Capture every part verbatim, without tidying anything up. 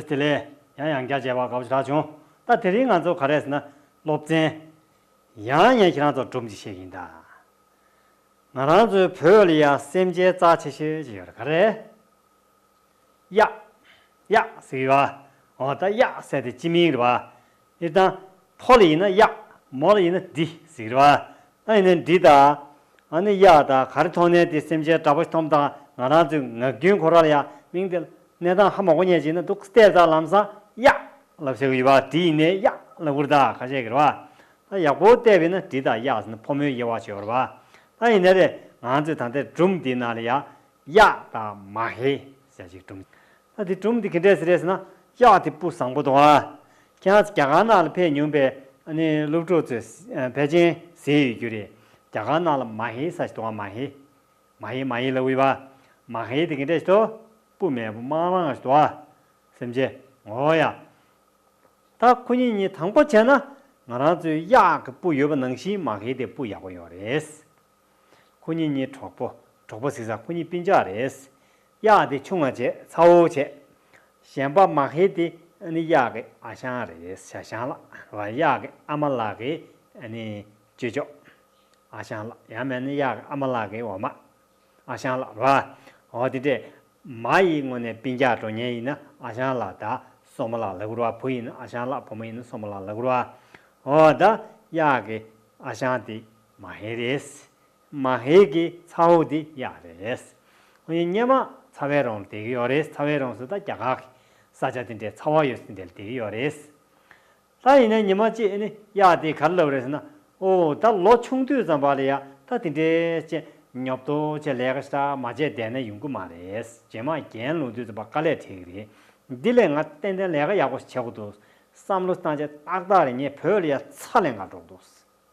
དེ་ལས་ཡང་ཡང་བསྐྱར་མཇལ་བ་དགའ་པོ་ཞེ་དྲག་བྱུང་། ད་དེ་རིང་ང་ཚོ་ག་རེ་ཟེར་ན་སློབ་ཚན། ཡང་ངས་ཁྱེད་རང་ཚོར་སྒྲུང་ཅིག་བཤད་ཀྱི་ཡིན་ད། ང་རང་ཚོའི་བོད་ལ་ཡ་སེམས་ཅན་རྩ་ཆེ་ཤོས་ཅིག་ཡོད་རེད། ག་རེ། གཡག་གཡག་ཟེར་གྱི་ཡོད་པ། འོ་ད་གཡག་ཟེར་དེ་སྤྱི་མིང་རེད་པ། ཡིན་ད། ཕོ་ལ་ཡིན་ན་གཡག་མོ་ལ་ཡིན་ན་འབྲི་ཟེར་གྱི་རེད་པ། ད་ཡིན་ན་འབྲི་ད། ཨ་ནི་གཡག་ད་ག་རེ་མཐོང་ནའི་དེ་སེམས་ཅན་འདྲ་པོ་ཞིག་མཐོང་དང་། ང་རང་ཚོའི་ངག་རྒྱུན་ཁོ་ར་ལ་ཡ་མིང་དེ་གནས་སྟངས་ཧ་མ་གོ་མཁན་ཅིག་ཡིན་ན་འདུག་བལྟས་ཙང་ལམ་སང་གཡག་ལབ་བྱེད་ཀྱི་ཡོད་པ། འབྲི་ཡིན་ནའི་གཡག་ལབ་དགོས་རེད་ད། ཁ་ཤས་ཀྱིས་རེད་པ། ད་ཡག་པོ་བལྟས་པ་ཡིན་ན་འབྲི་དང་གཡག་ཟེར་ན་ཕོ་མོའི་དབྱེ་བ་ཅིག་ཡོད་རེད་པ། ད་ཡིན་ནའི་རེད། ང་ཚོས་ད་ལྟའི་སྒྲུང་འདིའི་ནང་ལ་ཡ། གཡག་དང་མ་ཧེ་ཟེར་ཅིག་སྒྲུང་། ད་འདི་སྒྲུང་འདི་ག་འདྲས་ཟེར་རེད་ཟེར་ན། གཡག་དེ་སྤུ་བཟང་པོ་འདུག་ཨ། ཁྱེད་རང་ཚོ་རྒྱ་གར་ནང་ལ་ཕེབས་མྱོང་པའི་ཨ་ནི་སློབ་ཕྲུག་ཚོས་ཕལ་ཆེར་གཟིགས་ཡོད་རྒྱུ་རེད། རྒྱ་གར་ནང་ལ་མ་ཧེ་ཟེར་ཞིག་འདུག་ཨ། མ་ཧེ། མ་ཧེ་མ་ཧེ་ལབ་ཡོད་པ། མ་ཧེ་དེ་ག་འདྲས་ཞིག་འདུག་སྤུ་མེད་པ་དམར་ལང་ཞིག་འདུག་ཨ། སེམས་ཅན། འོ་ཡ། ད་ཁོ་གཉིས་གཉིས་དང་པོ་བྱས་ན། ང་རང་ཚོའི་གཡག་གི་སྤུ་ཡོད་པ་ནང་བཞིན་མ་ཧེ་དེ་སྤུ་ཡག་པོ་ཡོད་རེད། ཁོ་གཉིས་གཉིས་གྲོགས་པོ། གྲོགས་པོ་ཟེར་ས་ཁོ་གཉིས་སྤུན་ཀྱག་རེད། གཡག་དེ་ཆུང་བ་བྱས་ཚ་བོ་བྱས། གཞན་པ་མ་ཧེ་དེ་ཨ་ནི་གཡག་གི་ཨ་ཞང་རེད། ཞང་ལགས་རེད་པ། གཡག་གི་ཨ་མ་ལགས་ཀྱི་ཨ་ནི་ཅོ་ཅོ། ཨ་ཞང་ལགས། ཡང་མིན་ན་གཡག་གི་ཨ་མ་ལགས་ཀྱི་འོ་མ། ཨ་ཞང་ལགས་རེད་པ། འོ་དེ་འདྲས། མ་ཡི་ངོས་ནས་སྤུན་ཀྱག་འགྲོ་མཁན་ཡིན་ན་ཨ་ཞང་ལགས་དང་སྲུ་མོ་ལགས་ལབ་དགོས་རེད་པ། བུ་ཡིན་ན་ཨ་ཞང་ལགས། བུ་མོ་ཡིན་ན་སྲུ་མོ་ལགས་ལབ་དགོས་རེད་པ། འོ་ད་གཡག་གི་ཨ་ཞང་དེ་མ་ཧེ་རེད། མ་ཧེ་གི་ཚ་བོ་དེ་གཡག་རེད། ཁོ་གཉིས་སྔོན་མ་ཚ་བའི་རོང་ལ་བསྡད་ཀྱི་ཡོད་རེད། ཚ་བའི་རོང་ཟེར་ད་རྒྱ་གར་གྱི་ས་ཆ་དེ་འདྲའི་ཚ་བ་ཡོད་ས་དེ་ལ་བསྡད་ཀྱི་ཡོད་རེད། ད་ཡིན་ནའི་ཉི་མ་གཅིག་ནི་གཡག་དེས་ག་རེ་ལབ་རེད་ཟེར་ན། ཨོ་ད་ལོ་ཆུང་དུས་ཙམ་པ་ལ་ཡ་ད་དེ་འདྲའི་ཅིག་ཉོབ་ཏོ་ཅིག་ལས་ཀ་ཞེ་དྲག་མ་བྱས་བསྡད་ན་ཡོང་གི་མ་རེད། རྗེས་མ་རྒན་ལོན་དུས་ཙམ་པ་དཀའ་ལས་འཕྲད་ཀྱི་རེད། འདི་ལས་ང་ཏན་ཏན་ལས་ཀ་ཡག་པོ་ཞིག་བྱེད་དགོས་འདུག་བསམ་བློ་བཏང་བྱས་ཏག་ཏག་རེད། ངས་བོད་ལ་ཡ་ཚྭ་ལེན་ག་འགྲོ་གི་འདུག་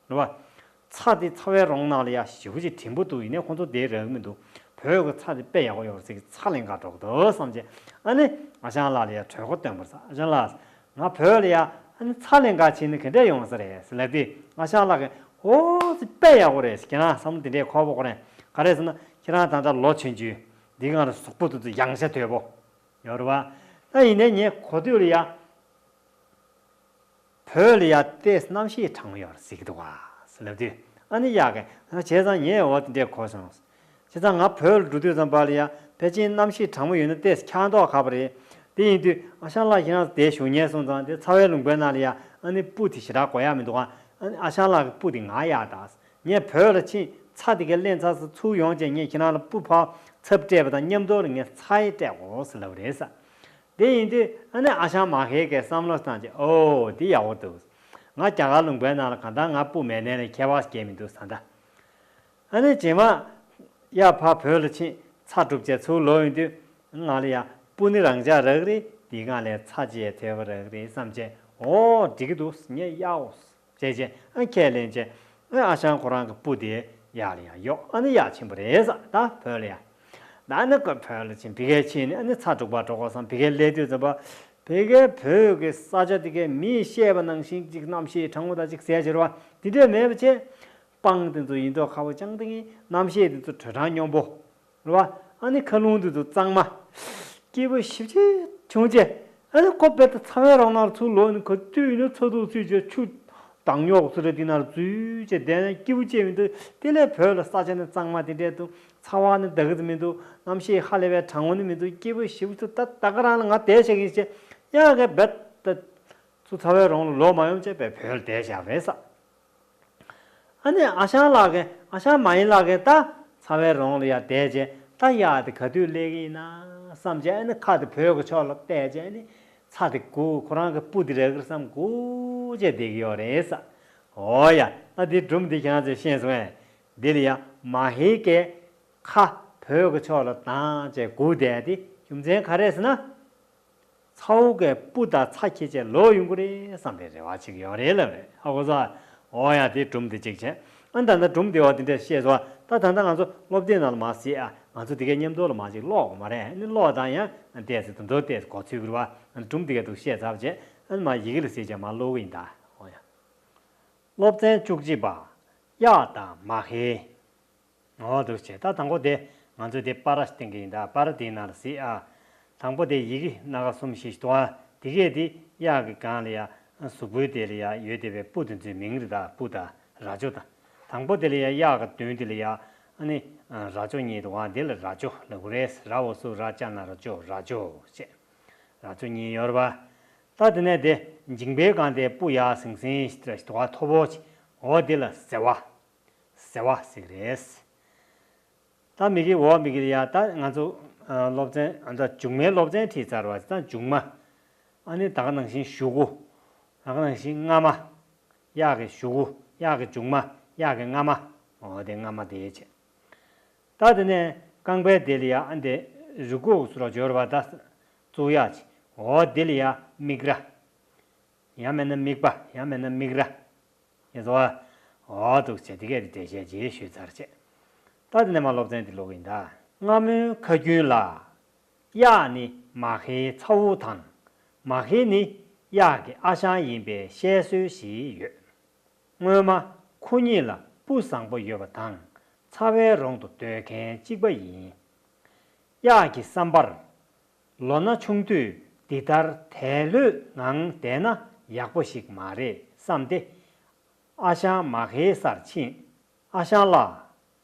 རེད་པ། ཚྭ་དེ་ཚ་བའི་རོང་ནང་ལ་ཡ་ཞེ་པོ་ཅིག་དྲིན་པོ་འདུག་ཡིན་ནའི་ཁོང་ཚོ་དེ་རག་གི་མི་འདུག་བོད་ཀྱི་ཚྭ་དེ་དཔེ་ཡག་པོ་ཡོད་རེད་ཟེར་གི། ཚྭ་ལེན་ག་འགྲོ་གི་འདུག་བསམ་བྱས་ཨ་ནི་ཨ་ཞང་ལགས་ལ་ཡ་གྲོས་འགོ་བཏོན་པ་རེད། ཨ་ཞང་ལགས། ང་བོད་ལ་ཡ་ཨ་ནི་ཚྭ་ལེན་ག་ཕྱིན་ན་ག་འདྲས་ཡོང་ས་རེད་ཟེར་ལབ་དུས་ཨ་ཞང་ལགས་ཀྱིས། ཨོ་ཙི་དཔེ་ཡག་པོ་རེད། ཁྱེད་རང་བསམ་བློ་དེ་འདྲས་འཁོར་བ་ཁོ་རེད། ག་རེ་ཟེར་ན་ཁྱེད་རང་ད་ལྟ་ལོ་ཆུང་ཆུང་འདི་གང་རེད། གཟུགས་པོ་དེ་ཚོ་ཡང་ཤ་དོད་པོ་ཡོད་རེད་པ། ད་ཡིན་ནའི་ངས་གོ་དུས་ལ་ཡ། བོད་ལ་ཡ་ཏོག་ཙམ་གནམ་གཤིས་གྲང་མོ་ཡོད་རེད་ཟེར་གྱི་འདུག་ག་ཟེར་ལབ་དུས་ཨ་ནི་གཡག་གིས། བྱས་ཙང་ངས་འོ་དེ་འདྲས་གོ་སོང་། བྱས་ཙང་ང་བོད་ལ་འགྲོ་དུས་ཙམ་པ་ལ་ཡ་ཕལ་ཆེར་གནམ་གཤིས་གྲང་མོ་ཡོད་ན་ཏོག་ཙམ་འཁྱག་མདོག་ཁ་པོ་རེད། དེ་ཡིན་དུས་ཨ་ཞང་ལགས་ཁྱེད་རང་ཚོ་དེར་བཞུགས་མཁན་སོང་ཙང་དེ་ཚ་བའི་ལུང་པའི་ནང་ལ་ཡ་ཨ་ནི་སྤུ་དེ་ཞེ་དྲག་དགོས་ཡག་མི་འདུག་ག་ཨ་ནི་ཨ་ཞང་ལགས་ཀྱི་སྤུ་དེ་ང་གཡར་དང་། ངས་བོད་ལ་ཕྱིན་ཚྭ་དེ་ག་ལེན་ཚར་སོང་ཚུར་ཡོང་བྱས་ངས་ཁྱེད་རང་ལ་སྤུ་ཕར་ཚབ་སྤྲད་པ་དང་མཉམ་དུ་ལ་ངས་ཚྭ་ཡང་སྤྲད་དགོས་ཟེར་ལབ་པ་རེད་ཟེར། དེ་ཡིན་དུས་ཨ་ནི་ཨ་ཞང་མ་ཧེ་གིས་བསམ་བློ་བཏང་བྱས། ཨོ་འདི་ཡག་པོ་འདུག་ང་རྒྱ་གར་ལུང་པའི་ནང་ལ་གང་ལྟར་ང་སྤུ་མེད་ནའི་ལས་ཁྱད་པར་ཞིག་མི་འདུག་ཟེར་ད། ཨ་ནི་རྗེས་མ་གཡག་ཕར་བོད་ལ་ཕྱིན་ཚྭ་སྒྲུག་བྱས་ཚུར་ལོག་ཡོང་དུས་ང་ལ་ཡ་སྤུ་ནི་རང་འཇགས་རག་གི་རེད། འདི་སྒང་ལ་ཚྭ་ཅིག་ཡང་དོད་པོ་རག་གི་རེད་བསམ་བྱས། ཨོ་འགྲིག་གི་འདུག་ངས་གཡར་འོ་བྱས་བྱས་ཨ་ཁས་ལེན་བྱས། ཨ་ཨ་ཞང་ཁོ་རང་གི་སྤུ་དེ་གཡག་ལ་ཡང་གཡོགས། ཨ་ནི་གཡག་ཕྱིན་པ་རེད་ཟེར། ད་བོད་ལ་ཡ། ད་ནི་ཁོ་བོད་ལ་ཕྱིན་ཕ་གིར་ཕྱིན་ནས་ཨ་ནི་ཚྭ་སྒྲུག་པར་འགྲོ་དགོས་བསམ་ཕ་གིར་སླེབས་དུས་ཙམ་པ། ཕ་གིར་བོད་ཀྱི་ས་ཆ་དེ་གའི་མིས་བཤད་པ་ནང་བཞིན་ཅིག་གནམ་གཤིས་གྲང་མོ་དང་ཅིག་ཟེར་བྱས་རེད་པ། དེ་འདྲས་མེད་པ་བྱས། སྤང་དེ་ཚོ་ཡིན་མདོག་ཁ་པོ་རྐྱང་དེ་གིན། གནམ་གཤིས་དེ་ཚོ་དྲོད་གྲང་སྙོམས་པོ། རེད་པ། ཨ་ནི་མཁའ་རླུང་དེ་ཚོ་གཙང་མ། སྐྱིད་པོ་ཞེ་པོ་ཅིག་བྱུང་བྱས། ཨ་ནི་ཁོ་རྦད་དེ་ཚ་བའི་རོང་ནང་ལ་ཚུར་ལོག་ནས་ག་དུས་ཡིན་ན་ཚ་ཐུག་སུས་བྱས་ཆུ་དྭངས་སྙོགས་སུ་རེད་དེ་ནང་ལ་འཛུལ་བྱས་བསྡད་ན་སྐྱིད་པོ་ཅིག་མི་འདུག་དེ་ལས་བོད་ལ་ས་ཆ་ནི་གཙང་མ་དེ་འདྲས་འདུག་ཚ་བ་ནི་ད་ག་ཙམ་མི་འདུག་གནམ་གཤིས་ཧ་ལས་པའི་གྲང་མོ་ནི་མི་འདུག་སྐྱིད་པོ་ཞེ་པོ་ཅིག་ད་ད་ག་རང་ལ་ང་བསྡད་བཞག་གི་བྱས། ཡང་གི་རྦད་དེ་ཚུར་ཚ་བའི་རོང་ལ་ལོག་མ་ཡོང་བྱས་པས་བོད་ལ་བསྡད་བཞག་པ་རེད་ཟེར། ཨ་ནི་ཨ་ཞང་ལགས་ཀྱིས། ཨ་ཞང་མ་ཧེ་ལགས་ཀྱིས་ད་ཚ་བའི་རོང་ལ་ཡར་བསྡད་བྱས། ད་གཡག་དེ་ག་དུས་སླེབས་ཀྱི་ཡིན་ན་བསམ་བྱས། ཨ་ནི་ཁ་དེ་བོད་ཀྱི་ཕྱོགས་ལ་གཏད་བྱས། ཨ་ནི་ཚྭ་དེ་སྒུག་ཁོ་རང་གི་སྤུ་དེ་རག་གི་རེད་བསམ་སྒུག་བྱས་བསྡད་ཀྱི་ཡོད་རེད་ཟེར། འོ་ཡ། ཨ་འདི་སྒྲུང་འདི་ཁྱེད་རང་ཚོས་ཤེས་སོང་ངས། འདི་ལ་ཡ་མ་ཧེ་གིས་ཁ་བོད་ཀྱི་ཕྱོགས་ལ་བསྡམས་བྱས་སྒུག་བསྡད་དེ་རྒྱུ་མཚན་ག་རེ་ཟེར་ན། ཚ་བོ་གིས་སྤུ་དང་ཚྭ་འཁྱེར་བྱས་ལོག་ཡོང་གི་རེད་བསམ་པའི་རེ་བ་བྱེད་ཀྱི་ཡོད་རེད་ལབ་རེད། ཧ་གོ་སོང་། འོ་ཡ། དེ་སྒྲུང་དེ་གཅིག་བྱས། ཨ་ད་ལྟ་སྒྲུང་དེ་བ་དེ་འདྲ་བཤད་སོང་། ད་ད་ལྟ་ང་ཚོ་སློབ་དེབ་ནང་ལ་མར་གཟིགས་ཨ། ང་ཚོ་དེ་གའི་མཉམ་དུ་ལ་མར་ཅིག་ཀློག་དགོས་མ་རེད། ཨ་ནི་ཀློག་དང་ཡང་ཏོག་ཙམ་དེ་ཚོ་ཏོག་ཙམ་གོ་ཚུལ་གྱི་རེད་པ། ཨ་ནི་སྒྲུང་དེ་ག་འདུག་བཤད་ཚར་བྱས། ཨ་ནི་མར་ཡི་གེ་ལ་གཟིགས་བྱས་མར་ཀློག་གི་ཡིན་ད། འོ་ཡ། སློབ་ཚན་བཅུ་གཅིག་པ། གཡག་དང་མ་ཧེ། འོ་འདུག་བྱས། ད་དང་པོ་དེ་ང་ཚོས་དེ་པར་ར་ཞིག་བཏིང་གི་ཡིན་ད། པར་ར་དེའི་ནང་ལ་གཟིགས་ཨ། དང་པོ་དེ་ཡི་གེ་སྣ་ཁ་གསུམ་བཞི་ཞིག་འདུག་ཨ། དེ་གས་དེ་གཡག་གི་སྒང་ལ་ཡ་གཟུགས་པོའི་དེ་ལ་ཡ་ཡོད་བསྡད་པའི་སྤུ་དེ་ཚོའི་མིང་རེད་ད། སྤུ་དང་རྭ་ཅོ་དང་། དང་པོ་དེ་ལ་ཡ་གཡག་གི་མདུན་དེ་ལ་ཡ་ཨ་ནི་རྭ་ཅོ་གཉིས་འདུག་ཨ། དེ་ལ་རྭ་ཅོ་ལབ་དགོས་རེད། ར་འོ་སུ་ར་ཅ་ན་རོ་ཅོ། རྭ་ཅོ་བྱས། རྭ་ཅོ་གཉིས་ཡོད་རེད་པ། ད་དེ་ནས་དེ་མཇིང་པའི་སྒང་དེ་སྤུ་ཡ་ཟིང་ཟིང་ཞིག་འདུག་ཨ། མཐོ་པོ་ཅིག་འོ་དེ་ལ་ཟེ་བ། ཟེ་བ་ཟེར་གི་རེད། ད་མི་གི་འོ་མི་གི་ཡ་ད་ང་ཚོ་ཨ་སློབ་ཚན་ཨ་ད་མཇུག་མའི་སློབ་ཚན་ཁྲིད་ཚར་བ་ད་མཇུག་མ། ཨ་ནི་ད་ག་ནང་བཞིན་གཞུག་གུ། ད་ག་ནང་བཞིན་རྔ་མ། གཡག་གི་གཞུག་གུ། གཡག་གི་མཇུག་མ། གཡག་གི་རྔ་མ། འོ་དེ་རྔ་མ་དེ་བྱས། ད་དེ་ནས་རྐང་པའི་དེ་ལ་ཡ་ཨ་འདི་རུས་ཁོག་སུ་ར་འབྱོར་བ་ད་བཙུགས་ཡག་ཅིག་འོ་དེ་ལ་ཡ་མིག་ར། ཡང་མིན་ན་མིག་པ། ཡང་མིན་ན་མིག་ར། ཡིན་སོ། འོ་འདུག་བྱས་དེ་གས་དེ་འགྲེལ་བཤད་ཅིག་ཞུས་ཚར་བྱས། ད་དེ་ནས་མ་སློབ་ཚན་དེ་ཀློག་གི་ཡིན་ད། སྔ་མོའི་ཁ་རྒྱུན་ལ། གཡག་ནི་མ་ཧེའི་ཚ་བོ་དང་། མ་ཧེ་ནི་གཡག་གི་ཨ་ཞང་ཡིན་པའི་བཤད་སྲོལ་ཞིག་ཡོད། སྔོན་མ་ཁོ་གཉིས་ལ་སྤུ་བཟང་པོ་ཡོད་པ་དང་ཚ་བའི་རོང་དུ་སྡོད་མཁན་གཅིག་པ་ཡིན། གཡག་གི་བསམ་པར། ལོ་ན་ཆུང་དུས་འདི་ལྟར་དལ་ལྷོད་ངང་བསྡད་ན་ཡག་པོ་ཞིག་མ་རེད་བསམ་སྟེ། ཨ་ཞང་མ་ཧེའི་སར་ཕྱིན། ཨ་ཞང་ལགས།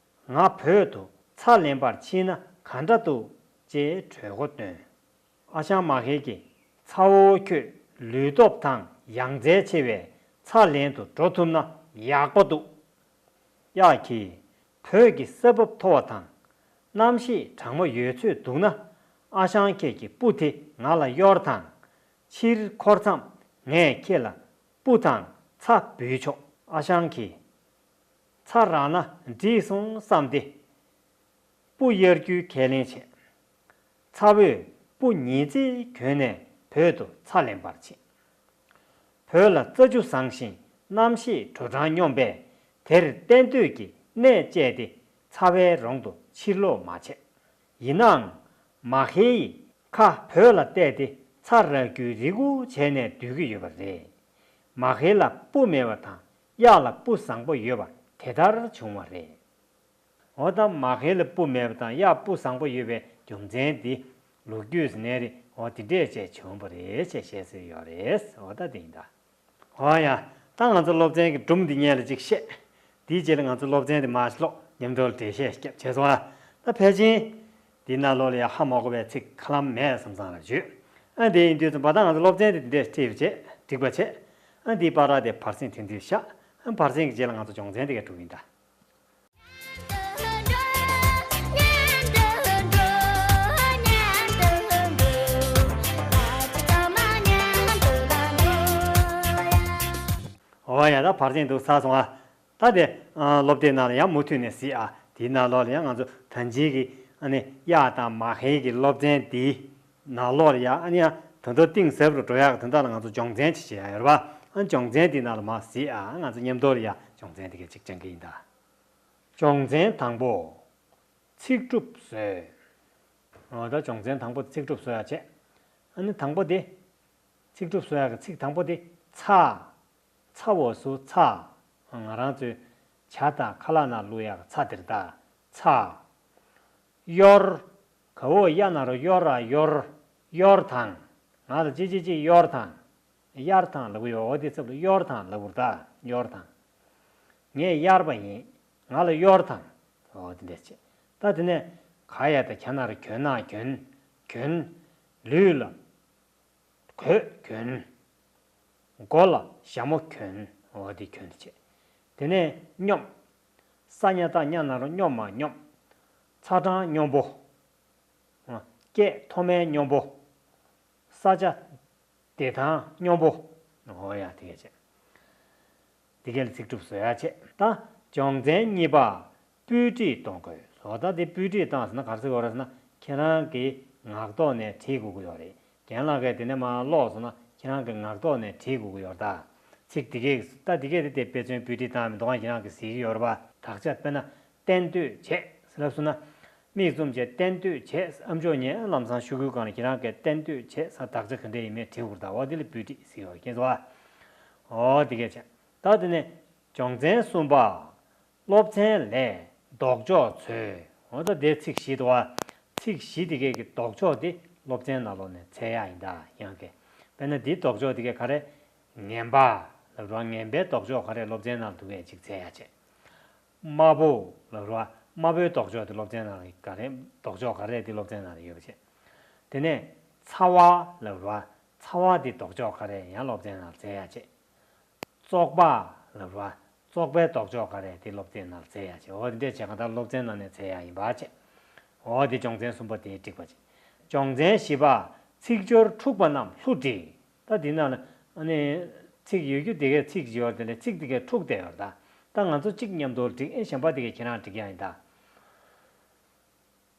ང་བོད་དུ་ཚྭ་ལེན་པར་ཕྱིན་ན་ག་འདྲ་འདུག་ཅེས་གྲོས་འགོ་བཏོན། ཨ་ཞང་མ་ཧེ་གིས། ཚ་བོ་ཁྱོད་ལུས་སྟོབས་དང་ཡང་རྩལ་ཆེ་བས་ཚྭ་ལེན་དུ་འགྲོ་ཐུབ་ན་ཡག་པོ་འདུག་གཡག་གིས། བོད་ཀྱི་ས་བབ་མཐོ་བ་དང་། གནམ་གཤིས་གྲང་མོ་ཡོད་ཚོད་འདུག་ན། ཨ་ཞང་ཁྱེད་ཀྱི་སྤུ་དེ་ང་ལ་གཡོར་དང་། ཕྱིར་འཁོར་མཚམས་ངས་ཁྱེད་ལ་སྤུ་དང་ཚྭ་འབུལ་ཆོག་ཨ་ཞང་གིས། ཚྭ་རག་ན་འགྲིག་སོང་བསམ་སྟེ། སྤུ་གཡར་རྒྱུའི་ཁས་ལེན་བྱས། ཚ་བོས་སྤུ་ཉིས་བརྩེགས་གྱོན་ནས་བོད་དུ་ཚྭ་ལེན་པར་ཕྱིན། བོད་ལ་རྩྭ་ཆུ་བཟང་ཞིང་གནམ་གཤིས་དྲོ་གྲང་སྙོམས་པས་དེར་གཏན་སྡོད་ཀྱི་གནས་བཅད་དེ་ཚ་བའི་རོང་དུ་ཕྱིར་ལོག་མ་བྱས། ཡིན་ནའང་། མ་ཧེ་ཡིས་ཁ་བོད་ལ་གཏད་དེ་ཚྭ་རག་རྒྱུའི་རེ་སྒུག་བྱས་ནས་སྡོད་ཀྱི་ཡོད་པ་རེད། མ་ཧེ་ལ་སྤུ་མེད་པ་དང་གཡག་ལ་སྤུ་བཟང་པོ་ཡོད་པ་དེ་ལྟར་བྱུང་བ་རེད། འོ་ད་མ་ཧེ་ལ་སྤུ་མེད་པ་དང་གཡག་སྤུ་བཟང་པོ་ཡོད་པའི་རྒྱུ་མཚན་འདི་ལོ་རྒྱུས་ཟེར་ནའི་རེད། འོ་དེ་འདྲས་བྱས་བྱུང་བ་རེད་ཅེས་བཤད་སྲོལ་ཡོད་རེད། འོ་ད་དེ་ཡིན་ད། འོ་ཡ། ད་ང་ཚོ་སློབ་ཚན་གྱི་སྒྲུང་འདི་སྔོན་ལ་ཅིག་བཤད། དེའི་རྗེས་ལ་ང་ཚོ་སློབ་ཚན་འདི་མར་ཀློག་མཉམ་དུ་འགྲེལ་བཤད་སྐྱབས་བྱས་སོང་ཨ། ད་ཕལ་ཆེར་འདི་ནང་ལོགས་ལ་ཡ་ཧ་མ་གོ་བའི་ཚིག་ཧ་ལམ་མེད་བསམ་བསམ་ལ་བརྗོད། ཨ་འདི་ཡིན་དུས་ཙམ་པ་ད་ང་ཚོ་སློབ་ཚན་འདི་འདི་འདྲས་ཁྲིད་པ་བྱས་འགྲིག་པ་བྱས། ཨ་འདིའི་བར་དེ་བར་གསེང་ཐུང་ཐུང་བཞག་ཨ་བར་གསེང་གི་རྗེས་ལ་ང་ཚོ་སྦྱོང་ཚན་འདི་ག་འགྲོ་གི་ཡིན་ད། འོ་ཡ་ད་བར་གསེང་འདུག་ཚར་སོང་ཨ། ད་དེ་སློབ་དེབ་ནང་ལ་ཡང་མུ་མཐུད་ནས་གཟིགས་ཨ། དེའི་ནང་ལོགས་ལ་ཡང་ང་ཚོ་ད་ཅི་གི་ཨ་ནི་གཡག་དང་མ་ཧེ་གི་སློབ་ཚན་འདིའི་ནང་ལོགས་ལ་ཡང་ཨ་ནི་ཡང་ད་ལྟ་གཏིང་ཟབ་རུ་འགྲོ་ཡག་གི་དོན་དག་ལ་ང་ཚོ་སྦྱོང་ཚན་ཅིག་བྱེད་ཡག་ཡོད་རེད་པ། ཨ་ནི་སྦྱོང་ཚན་འདིའི་ནང་ལ་མར་གཟིགས་ཨ། ང་ཚོ་མཉམ་དུ་ལ་ཡང་སྦྱོང་ཚན་འདི་ག་ཅིག་སྦྱང་གི་ཡིན་ད། སྦྱོང་ཚན་དང་པོ། ཚིག་གྲུབ་བཟོས། འོ་ད་སྦྱོང་ཚན་དང་པོ་ཚིག་གྲུབ་བཟོ་ཡག་བྱས། ཨ་ནི་དང་པོ་དེ། ཚིག་གྲུབ་བཟོ་ཡག་གི་ཚིག་དང་པོ་དེ་ཚ། ཚ་འོ་ཟུར་ཚ། ང་རང་ཚོའི་ཇ་དང་ཁ་ལག་ནང་བླུག་ཡག་གི་ཚ་དེ་རེད་ད། ཚ། གཡོར། ག་འོ་གཡའ་ན་རོ་གཡོ་ར་གཡོར། གཡོར་དང་། ང་ལ་ཅི་ཅི་ཅི་གཡོར་དང་། གཡར་དང་ལབ་ཀྱི་ཡོད། འོ་དེ་ཚབ་ལ་གཡོར་དང་ལབ་དགོས་རེད་ད། གཡོར་དང་། ངས་གཡར་པ་ཡིན། ང་ལ་གཡོར་དང་། འོ་དེ་འདྲས་བྱས། ད་དེ་ནས་ག་ཡ་ད་གྱ་ན་རོ་གྱོན་ན་གྱོན། གྱོན། ལུས་ལ་གོས་གྱོན། མགོ་ལ་ཞྭ་མོ་གྱོན། འོ་དེ་གྱོན་བྱས། དེ་ནས་སྙོམས། ས་ཉ་བཏགས་སྙ་ན་རོ་སྙོ་མ་སྙོམས། ཚ་གྲང་སྙོམས་པོ། སྐད་མཐོ་དམན་སྙོམས་པོ། ས་ཆ་བདེ་ཐང་སྙོམས་པོ། འོ་ཡ་དེ་གས་བྱས། དེ་གས་ལ་ཚིག་གྲུབ་བཟོ་ཡག་བྱས། ད་སྦྱོང་ཚན་གཉིས་པ། སྤུས་སྒྲིག་གཏོང་དགོས། འོ་ད་དེ་སྤུས་སྒྲིག་བཏང་ཟེར་ན་ག་རེ་ཟེར་དགོས་རེད་ཟེར་ན་ཁྱེད་རང་གི་ངག་ཐོག་ནས་བྲིས་དགོས་ཀྱི་ཡོད་རེད། རྒན་ལགས་ཀྱིས་དེ་ནས་མར་ཀློག་སོང་ན་ཁྱེད་རང་གི་ངག་ཐོག་ནས་བྲིས་དགོས་ཀྱི་ཡོད་རེད་ད། ཚིག་དེ་གས་ད་དེ་གས་དེ་དེ་དཔེ་མཚོན་སྤུས་སྒྲིག་བཏང་མི་འདུག་ག་ཁྱེད་རང་གིས་གཟིགས་ཀྱི་ཡོད་རེད་པ། དག་ཆ་དཔེར་ན། གཏན་སྡོད་བྱས་ཟེར་ལབ་སོང་ན། མིག་བཙུམ་བྱས་གཏན་སྡོད་བྱས། ཨ་མཆོག་ཉིད་ལམ་སང་ཤོག་གུའི་སྒང་ལ་ཁྱེད་རང་གིས་གཏན་སྡོད་བྱས་ཟེར་དག་ཆ་ག་འདྲས་ཡིན་མིན་བྲིས་དགོས་རེད་ད། འོ་དེ་ལ་སྤུས་སྒྲིག་ཟེར་གྱི་ཡོད་རེད། མཁྱེན་སོང་ཨ། འོ་དེ་གས་བྱས། ད་དེ་ནས་སྦྱོང་ཚན་གསུམ་པ། སློབ་ཚན་ལས་ལྡོག་ཕྱོགས་འཚོལ། འོ་ད་དེ་ཚིག་བཞི་འདུག་ག་ཚིག་བཞི་དེ་གས་ཀྱི་ལྡོག་ཕྱོགས་དེ་ སློབ་ཚན་ནང་ལོགས་ནས་འཚོལ་ཡག་ཡིན་ད་ཡང་གི། དཔེར་ན་འདིའི་ལྡོག་ཕྱོགས་དེ་གས་ག་རེ། ངན་པ་ལབ་རེད་བ། ངན་པའི་ལྡོག་ཕྱོགས་ག་རེ་སློབ་ཚན་ནང་འདུག་གས་ཅིག་འཚོལ་ཡག་བྱས། དམའ་པོ་ལབ་རེད་བ། དམའ་པོའི་ལྡོག་ཕྱོགས་དེ་སློབ་ཚན་ནང་ལ་ག་རེ། ལྡོག་ཕྱོགས་ག་རེ་དེ་སློབ་ཚན་ནང་ལ་ཡོད་པ་བྱས། དེ་ནས་ཚ་བ་ལབ་རེད་བ། ཚ་བ་དེ་ལྡོག་ཕྱོགས་ག་རེ་ཡང་སློབ་ཚན་ནང་ལ་འཚོལ་ཡག་བྱས། བཙོག་པ་ལབ་རེད་བ། བཙོག་པའི་ལྡོག་ཕྱོགས་ག་རེ་དེ་སློབ་ཚན་ནང་ལ་འཚོལ་ཡག་བྱས། འོ་དེ་འདྲས་བྱས་གང་ལྟར་སློབ་ཚན་ནང་ནས་འཚོལ་ཡག་ཡིན་པ་བྱས། འོ་དེ་སྦྱོང་ཚན་གསུམ་པ་དེ་འགྲིག་པ་བྱས། སྦྱོང་ཚན་བཞི་པ། ཚིག་སྦྱོར་འཁྲུགས་པ་རྣམས་ལྷུ་བསྒྲིགས། ད་འདི་ནང་ལ་ཨ་ནི་ཚིག་ཡོད་རྒྱུ་དེ་གས་ཚིག་ཅིག་ཡོད་རེད། དེ་ལས་ཚིག་དེ་གས་འཁྲུགས་བསྡད་ཡོད་རེད་ད། ད་ང་ཚོ་གཅིག་མཉམ་དུ་བསྒྲིགས། ཨེ་གཞན་པ་དེ་གས་ཁྱེད་རང་བསྒྲིགས་ཡག་ཡིན་ད།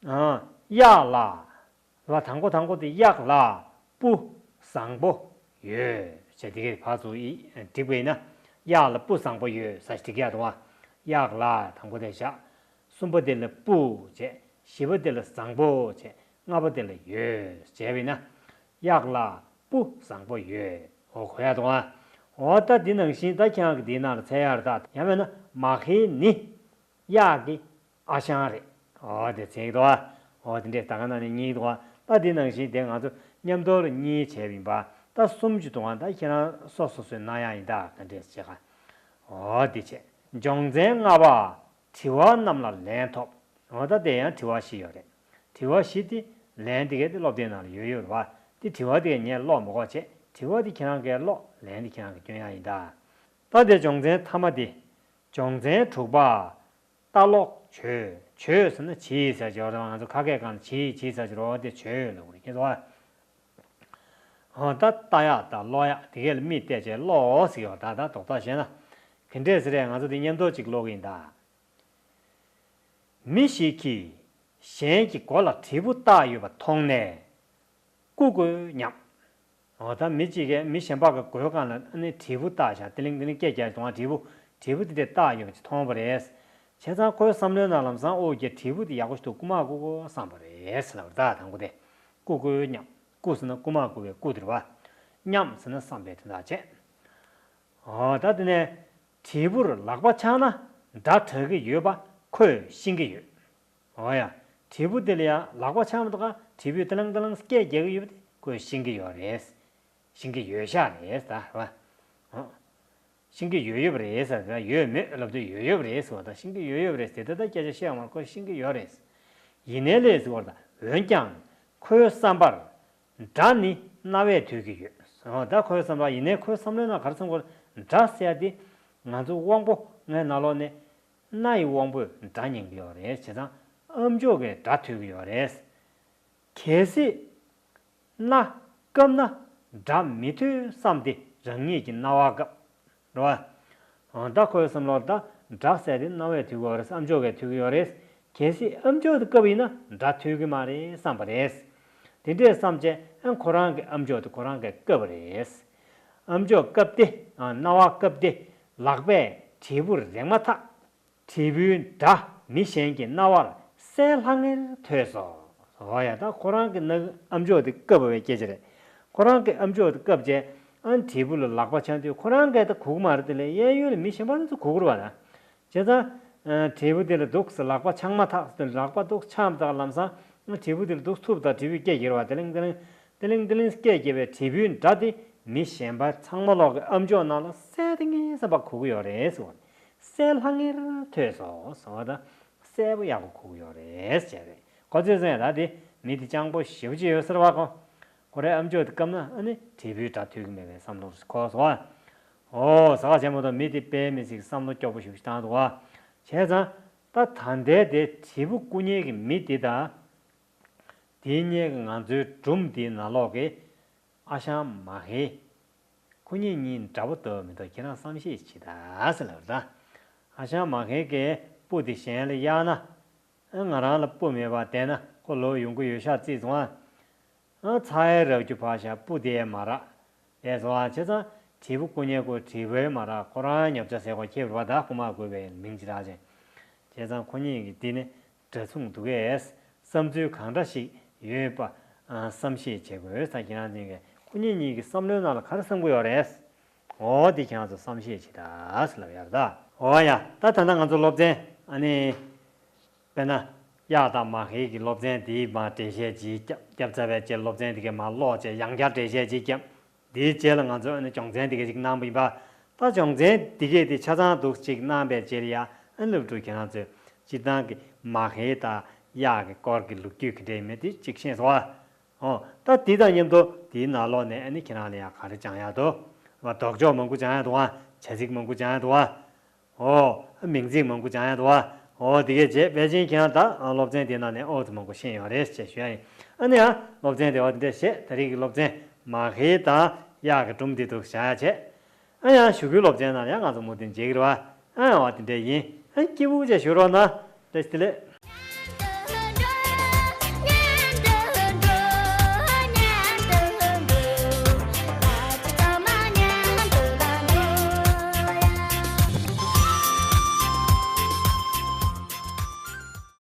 ཨ། གཡག་ལ། ལ་དང་པོ་དང་པོ་དེ་གཡག་ལ་སྤུ་བཟང་པོ་ཡོད་ཅེས་དེ་གས་ཕར་ཚུར་ཨི་བསྒྲིགས་པ་ཡིན་ན། གཡག་ལ་སྤུ་བཟང་པོ་ཡོད་ཟེར་བསྒྲིགས་ཡག་འདུག་བ། གཡག་ལ་དང་པོ་དེ་བཞག། གསུམ་པ་དེ་ལ་སྤུ་བྱས། བཞི་པ་དེ་ལ་བཟང་པོ་བྱས། ལྔ་པ་དེ་ལ་ཡོད་བྱས་པ་ཡིན་ན། གཡག་ལ་སྤུ་བཟང་པོ་ཡོད། འོ་གོ་ཡག་འདུག་བ། འོ་ད་འདི་ནང་བཞིན་ད་ཁྱེད་རང་གིས་འདིའི་ནང་ལ་འཚོལ་ཡག་རེད་ད། ཡང་མིན་ན་མ་ཧེ་ནི། གཡག་གི་ཨ་ཞང་རེད། འོ་དེ་ཚིག་འདུག་ཨ། འོ་དེ་འདྲས་ད་ག་ནང་ནས་གཉིས་འདུག་ཨ། ད་འདི་ནང་བཞིན་དེ་ང་ཚོ་མཉམ་དུ་ལ་གཉིས་བྱས་པ་ཡིན་པ། ད་གསུམ་ཅིག་འདུག་ཨ། ད་ཁྱེད་རང་སོ་སོ་སོའི་རྣ་ཡག་ཡིན་ད་ག་འདྲས་བྱེད་ག། འོ་དེ་བྱས། སྦྱོང་ཚན་ལྔ་པ། དྲི་བ་རྣམས་ལ་ལན་ཐོབས། འོ་ད་དེ་ཡང་དྲི་བ་བཞི་ཡོད་རེད། དྲི་བ་བཞི་དེ་ལན་དེ་གས་དེ་སློབ་དེབ་ནང་ལ་ཡོད་ཡོད་རེད་བ། དེ་དྲི་བ་དེ་གས་ངས་ཀློག་མི་དགོས་བྱས། དྲི་བ་དེ་ཁྱེད་རང་གིས་ཀློག། ལན་དེ་ཁྱེད་རང་གིས་སྐྱོན་ཡག་ཡིན་ད། ད་དེ་སྦྱོང་ཚན་མཐའ་མ་དེ། སྦྱོང་ཚན་དྲུག་པ། ལྟ་ཀློག་བྱོས། བྱོས་ཟེར་ན་བྱིས་ཟེར་གྱི་ཡོད་རེད། ང་ཚོ་ཁ་སྐད་སྒང་ལ་བྱིས་བྱིས་ཟེར་གྱི་རེད། དེ་བྱོས་ལབ་དགོས་རེད། ཁྱེད་ཚོ། ཨ། ད་ལྟ་ཡག་དང་ཀློག་ཡག་དེ་གས་ལ་མིག་གཏད་བྱས་ཀློག་ཟེར་གྱི་ཡོད། ད་ད་རྡོག་རྡོག་བཤད་ན། ག་འདྲས་ཟེར་རེད། ང་ཚོ་དེ་མཉམ་དུ་ཅིག་ཀློག་གི་ཡིན་ད། མི་ཞིག་གིས་གཞན་གྱི་མགོ་ལ་དྲིལ་བུ་བཏགས་ཡོད་པ་མཐོང་ནས། ཀུ་ཀུ་སྙམ། འོ་ད་མི་གཅིག་གིས་མི་གཞན་པ་གི་མགོའི་སྒང་ལ་ཨ་ནི་དྲིལ་བུ་བཏགས་བཞག། ཏི་ལིང་ཏི་ལིང་སྐད་རྒྱག་གི་འདུག་ཨ། དྲིལ་བུ། དྲིལ་བུ་དེ་འདྲས་བཏགས་ཡོད་པ་ཅིག་མཐོང་བ་རེད། བྱས་ཙང་ཁོའི་བསམ་བློའི་ནང་ལམ་སང་འོ་ཀྱེ་དྲིལ་བུ་དེ་ཡག་པོ་ཞིག་འདུག། རྐུ་མ་རྐུ་དགོས་བསམ་པ་རེད་ཟེར་ལབ་པ་རེད། ད་དང་པོ་དེ། ཀུ་ཀུ་སྙམ། ཀུ་ཟེར་ན་རྐུ་མ་རྐུ་བའི་རྐུ་དེ་རེད་བ། སྙམ་ཟེར་ན་བསམ་པའི་དོན་དག་བྱས། འོ་ད་དེ་ནས་དྲིལ་བུར་ལག་པ་འཆང་ན་སྒྲ་གྲག་གི་ཡོད་པ་ཁོས་ཤེས་ཀྱི་ཡོད། འོ་ཡ། དྲིལ་བུ་དེ་ལ་ཡང་ལག་པ་འཆང་མ་གཏོགས་དྲིལ་བུས་ཏི་ལང་ཏི་ལང་སྐད་རྒྱག་གི་ཡོད་པ་དེ་ཁོས་ཤེས་ཀྱི་ཡོད་རེད། ཤེས་ཀྱི་ཡོད་ཤག་རེད་ད་རེད་བ། འོ། ཤེས་ཀྱི་ཡོད་ཡོད་པ་རེད་ཟེར་ད། ཡོད་མེད་ལབ་དུས་ཡོད་ཡོད་པ་རེད་ཟེར་བ་དང་། ཤེས་ཀྱི་ཡོད་ཡོད་པ་རེད་ཟེར་དེ་ད་སྐད་ཆ་བཤད་ཡོང་བར་ཁོས་ཤེས་ཀྱི་ཡོད་རེད། ཡིན་ནའི་ལས་ཟེར་བ་དང་། འོན་ཀྱང་ཁོའི་བསམ་པར། སྒྲ་ནི་རྣ་བས་ཐོས་ཀྱི་ཡོད། འོ་ད་ཁོའི་བསམ་པར། ཡིན་ནའི་ཁོའི་བསམ་བློའི་ནང་ག་རེ་བསམ་གྱི་ཡོད། སྒྲ་ཟེར་ཡ་དེ་ང་ཚོ་དབང་པོ་ལྔའི་ནང་ལོགས་ནས་རྣ་ཡི་དབང་པོས་སྒྲ་ཉན་གྱི་ཡོད་རེད། བྱས་ཙང་ཨ་མཆོག་གིས་སྒྲ་ཐོས་ཀྱི་ཡོད་རེད། གལ་སྲིད་རྣ་བཀབ་ན་སྒྲ་མི་ཐོས་བསམ་སྟེ་རང་ཉིད་ཀྱི་རྣ་བ་བཀབ། རེད་བ། འོ་ད་ཁོའི་བསམ་བློར་ད་སྒྲ་ཟེར་དེ་རྣ་བས་ཐོས་ཀྱི་ཡོད་རེད། ཨ་མཆོག་གིས་ཐོས་ཀྱི་ཡོད་རེད། གལ་སྲིད་ཨ་མཆོག་དེ་བཀབ་ཡིན་ན་སྒྲ་ཐོས་ཀྱི་མ་རེད་བསམ་པ་རེད། དེ་འདྲས་བསམ་བྱས་ཨ་ཁོ་རང་གི་ཨ་མཆོག་དེ་ཁོ་རང་གིས་བཀབ་པ་རེད། ཨ་མཆོག་བཀབ་སྟེ་ཨ་རྣ་བ་བཀབ་སྟེ་ལག་པས་དྲིལ་བུར་རེག་མ་ཐག་དྲིལ་བུའི་སྒྲ་མི་གཞན་གྱི་རྣ་བར་གསལ་ལྷང་ངེར་ཐོས་སོ། འོ་ཡ། ད་ཁོ་རང་གི་རྣ་ཨ་མཆོག་དེ་བཀབ་པའི་སྐད་ཆ་རེད། ཁོ་རང་གི་ཨ་མཆོག་དེ་བཀབ་བྱས་ཨ་དྲིལ་བུ་ལ་ལག་པ་འཆང་དུས་ཁོ་རང་གིས་ད་གོ་གི་མ་རེད། དེ་ལས་གཡས་གཡོན་ལ་མི་གཞན་པ་ཚོ་གོ་གི་རེད་བ་ད། བྱས་ཙང་དྲིལ་བུ་དེ་ལ་འདུག་སེ་ལག་པ་འཆང་མ་ཐག་ལག་པ་འདུག་འཆང་མ་ཐག་ལམ་སང་དྲིལ་བུ་དེ་ལ་འདུག་ཐུབ་ད་དྲིལ་བུས་སྐད་རྒྱག་བ། ཏི་ལིང་ཏི་ལིང་། ཏི་ལིང་ཏི་ལིང་སྐད་རྒྱག་པའི་དྲིལ་བུའི་སྒྲ་དེ་མི་གཞན་པ་ཚང་མ་ལོག་གི་ཨ་མཆོག་རྣ་ལ་གསལ་ཏེ་ངེས་ཙམ་པ་གོ་གི་ཡོད་རེད་ཟེར་བ། གསལ་ལྷང་ངེར་ཐོས་སོ་ཟེར་བ་དང་གསལ་པོ་ཡག་པོ་གོ་གི་ཡོད་རེད་ཟེར་རེད། གོ་ཚོད་ཟེར་ཡ་ད་དེ་མི་དེ་སྤྱང་པོ་ཞེ་པོ་ཅིག་ཡོད་ཟེར་བ་གོ། ཁོ་རའི་ཨ་མཆོག་དེ་བཀབ་ན་ཨ་ནི་དྲིལ་བུའི་སྒྲ་ཐོས་ཀྱི་མེད་པའི་བསམ་བློ་ཁོ་སོ། འོ་ཟ་ཁ་ཆེན་པོ་དང་མི་དེ་དཔེ་མི་སྲིད་བསམ་བློ་སྐྱོ་པོ་ཞེ་པོ་ཅིག་བཏང་འདུག་བ། བྱས་ཙང་ད་ད་ལྟའི་དེ་དྲིལ་བུ་རྐུ་མཁན་གྱི་མི་དེ་དང་། དེའི་སྔོན་གྱི་ང་ཚོའི་སྒྲུང་འདིའི་ནང་ལོགས་ཀྱི་ཨ་ཞང་མ་ཧེ། ཁོ་གཉིས་གཉིས་འདྲ་པོ་འདུག་མི་འདུག་ཁྱེད་རང་བསམ་ཤེས་བྱེད་ད་ཟེར་ལབ་རེད་ད། ཨ་ཞང་མ་ཧེ་གིས་སྤུ་དེ་གཞན་ལ་གཡར་ན། ཨ་ང་རང་ལ་སྤུ་མེད་པ་བསྡད་ན་ཁོ་ལོག་ཡོང་གི་ཡོད་ཤག་བརྩིས་སོང་ཨ། ཨ་ཚ་ཡ་རབ་རྒྱུ་ཕར་བཞག་སྤུ་དེ་མ་རག་བསྡད་སོང་ཨ། བྱས་ཙང་དྲིལ་བུ་རྐུ་མཁན་ཁོ་དྲིལ་བུ་མ་རག་ཁོ་རང་ཉོབ་ཆ་ཟེར་ཁོ་ཁྱེར་བ་ད་རྐུ་མ་རྐུས་པའི་མིང་ཅིག་རག་ཅིང་། བྱས་ཙང་ཁོ་གཉིས་ཀྱི་འདི་ནི་འདྲ་མཚུངས་འདུག་གས། བསམ་ཚུལ་གང་འདྲ་ཞིག་ཡོད་པ་ཨ་བསམ་ཤེས་བྱེད་དགོས་ས། ཁྱེད་རང་ཚོ་གིས་ཁོ་གཉིས་གཉིས་ཀྱི་བསམ་བློའི་ནང་ལ་ག་རེ་བསམ་གྱི་ཡོད་རེད། འོ་འདི་ཁྱེད་རང་ཚོ་བསམ་ཤེས་བྱེད་ད་ཟེར་ལབ་ཡ་རེད་ད། འོ་ཡ། ད་ད་ལྟ་ང་ཚོ་སློབ་ཚན་ཨ་ནི། དཔེར་ན། གཡག་དང་མ་ཧེ་གི་སློབ་ཚན་དེའི་མར་འགྲེལ་བཤད་ཅིག་བརྒྱབ་བརྒྱབ་ཚར་བའི་རྗེས་སློབ་ཚན་དེ་གའི་མར་ཀློག་བྱས་ཡང་བསྐྱར་འགྲེལ་བཤད་ཅིག་བརྒྱབ། དེའི་རྗེས་ལ་ང་ཚོས་ཨ་ནི་སྦྱོང་ཚན་དེ་གའི་ཅིག་གནང་བ་ཡིན་པ། ད་སྦྱོང་ཚན་དེ་གའི་དེ་ཆ་ཚང་འདུག་ཅིག་གནང་བའི་རྗེས་ལ་ཡ་ཨ་ནི་སློབ་ཕྲུག་ཁྱེད་རང་ཚོས་སྤྱིར་བཏང་གི་མ་ཧེ་དང་གཡག་གི་སྐོར་གྱི་ལོ་རྒྱུས་ག་འདྲ་ཡིན་མིན་དེ་ཅིག་ཤེས་སོང་ཨ། ཨོ། ད་དེ་དང་མཉམ་དུ་དེའི་ནང་ལོགས་ནས་ཨ་ནི་ཁྱེད་རང་ལ་ཡང་ག་རེ་སྦྱང་ཡག་འདུག་ལྡོག་ཕྱོགས་མང་པོ་སྦྱང་ཡག་འདུག་ཨ། བྱ་ཚིག་མང་པོ་སྦྱང་ཡག་འདུག་ཨ། ཨོ། མིང་ཚིག་མང་པོ་སྦྱང་ཡག་འདུག་ཨ། ཨོ། དེ་གས་བྱས་ཕལ་ཆེར་ཁྱེད་རང་ད་སློབ་ཚན་དེའི་ནང་ནས་ཨོ་ཙམ་མང་པོ་ཤེས་ཡོད་རེད་ཅེས་ཞུ་ཡག་ཡིན། ཨ་ནི་ཡང་སློབ་ཚན་དེ་བ་དེ་འདྲས་བྱས། ད་རེས་ཀྱི་སློབ་ཚན་མ་ཧེ་དང་གཡག་གི་སྒྲུང་འདི་འདུག་བྱ་ཡག་བྱས། ཨ་ཡང་གཞུག་གུའི་སློབ་ཚན་ནང་ཡང་ང་ཚོ་མུ་མཐུད་མཇལ་གྱི་རེད་བ། ཨ་ཡང་བ་དེ་འདྲས་ཡིན། ཨ་སྐྱིད་པོ་བྱས་བཞུགས་རོགས་གནང་། བཀྲ་ཤིས་བདེ་ལེགས།